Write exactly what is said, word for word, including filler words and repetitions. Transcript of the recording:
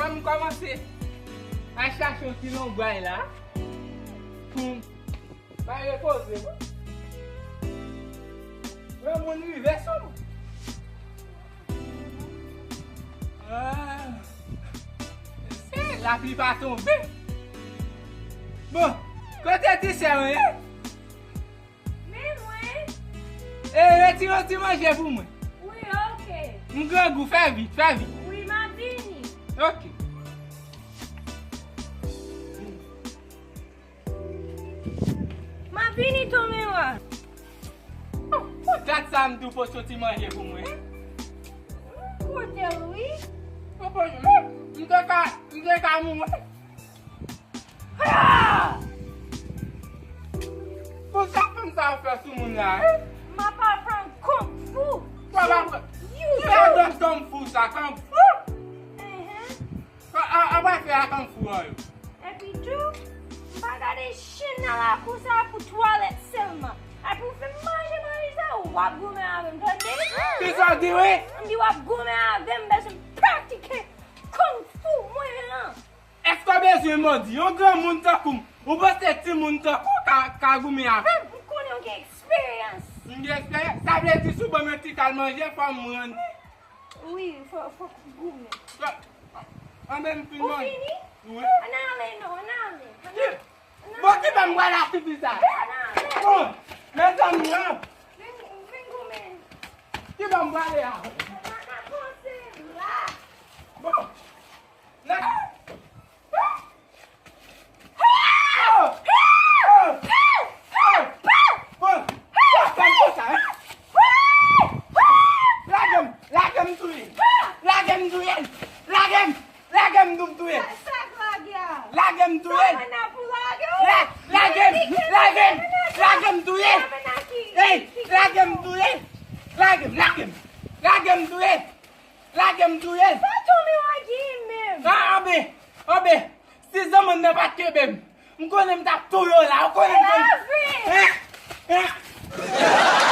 M kòmanse al chache yon ti lonbray la pou m pa repoze mwen. Granmoun rive sou mwen. Ah, se lapli pa tonbe. Bon, kote ti sè mwen ye? Men mwen. E, retire yon ti manje pou mwen. Wi, oke. M grangou, fè vit, fè vit. Wi, m ap vini. Oke. M ap vini, tonton Mewa. Oh, pou dat sa m di w pote yon ti manje pou mwen. M pote l, wi. M pote l, m te ka, m te ka mouri. Ah! Pou sa fanm sa ap fè sou moun la, hein? M ap aprann kung fu. Ou ap aprann? You, you. Ki ladan kung fu sa, kung fu? Mhm. A, a, a pa fè a kung fu an yo. Epi tou, m pa gade chen nan lakou sa pou twalèt sèlman. Epi w fin manje manje sa, w ap goumen avè m, tande? Ki sa w di, wi? M di w ap goumen avè m, bezwen pratike kung fu mwen an. Èske w bezwen m di? Yon granmoun tankou m, ou panse timoun tankou w ka, ka goumen avè m? M konnen w gen eksperyans. M gen eksperyans? Sa vle di si w ban m yon ti kal manje, fò m rann. Wi, fò, fòk w goumen. Fò, anben m fin manje. Ou fini? Wi. Ann ale non, ann ale. Ann ale. Bon, ki ban m pral a tifi sa? Ann ale. Bon, mezanmi, an. Vin, vin goumen. Ki ban m prale a? Sa pa ka panse la. Bon. Nan. Lage m, lage m touye l. Lage m touye l. Lage m, lage m, m touye l. Lage m touye l. Lage m, lage m, lage m touye l. Ey, lage m touye l. Lage m, lage m. Lage m touye l. Lage m touye l. Sa tonbe w a gen menm. Ah, anben, anben. Si zanmann nan pa t kenbe m, m konnen m t ap touye w la. Ou konnen m konnen. Lave! Hein? Hein?